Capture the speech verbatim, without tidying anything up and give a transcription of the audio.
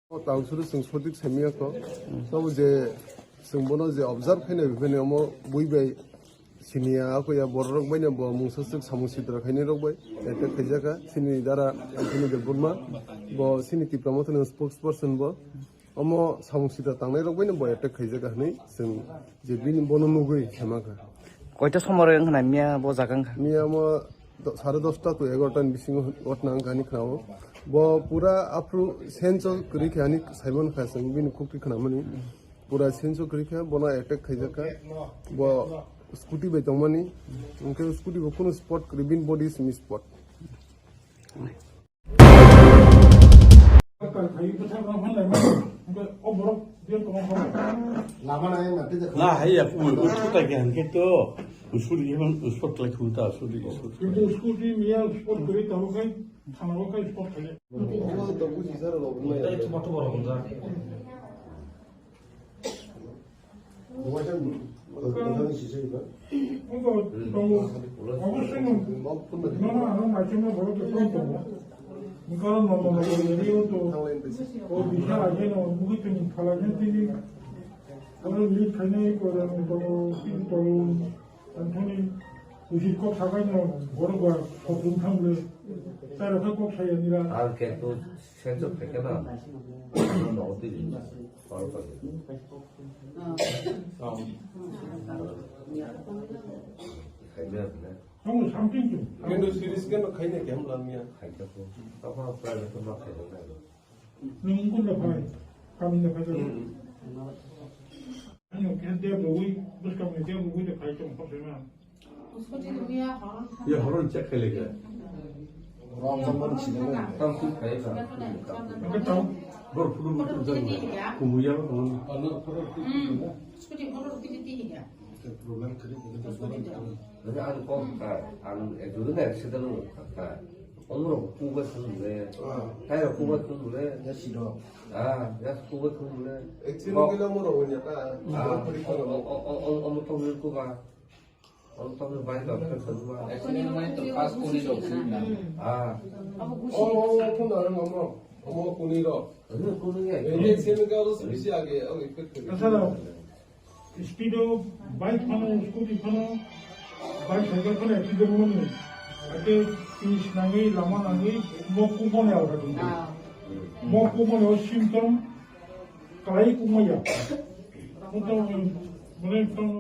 O tang suru chwng sotik saimya kho. Tamo je chwng bono je observe khaina bini omo bui bai siniya ako ya borok rok bai no bo mungsa swk samung sitra khainai rok bai attack khaijaka. Sini dara Anthony Debbarma bo sini Tipra Mothani spokesperson bo. Omo samung sitra tangnai rok bai no bo attack khaijaka hinui chwng je bini bono nugui khemakha. Koita somore wngkha na miya bo jaga wngkha? Miya mo do-, sare dosta to egarota ni bisingo ot nang kani khnao. Bo pura aphru senso kwrwi khe ani saimon kha chwng bini khukti khnamani. Pura senso kwrwi khe bono attack khaijak kha. Bo scooty bai tongmani. Hwnkhe scooty bo kunu spot kwrwi bini body simi spot. Na hai ya, ui, ui, tuta ke han ke to, usuri ke man, usur kelai khuta, usuri, usur. Kintu usuri miya usur kuri tahu kai, khana ko kai usur khai. Tongo, tongo. Obo se no, no, no, ano maichung no borok to koi tongo. Nokaro no, no, no, no, no, to. O bisa aje no, mukhi tini phala je tini. Ano lead khainai ko rang tongo, tini tongo. Anthony, usi kok sakai no, borok ba, kok dum thang le. Taro khe kok saya nira. Ang khe to senso khe na. No, no, tini. Tongo something to. Kendo series kendo khaina khe hamla miya. Khaina ko. Tamo private ma khaina ko. Nung kun da phai. Kami da phai. Ano kendo bui, bus kami da bui da phai tong phai na. Ya, horon check khai lege. Tam tu khai ba. Bor photo mo tu jang. Kumu ya ba. Problem kari. Jadi ang kok ka, ang edu na accident mo ka. Omro kuba thang le. Tayo kuba thang le. Ya siro. Ah, ya kuba thang le. Accident kila mo ro nya ka. Ah, omo to kuba. Ang tamo bai dok khe sajuma. Accident mai to pas kuni rok sini na. Ah. Oh, oh, oh, kuni rok, mama. Mama kuni rok. Ini kuni ya. Ini accident ka ro bisi age, oh, effect khe. Asal speed o bike phano, scooty phano, bike cycle phano accident mani. Ate pis nangwi, lama nangwi, mo kubo ne awra dum. Mo kubo ne symptom kalai kumaya. Mo to, mane to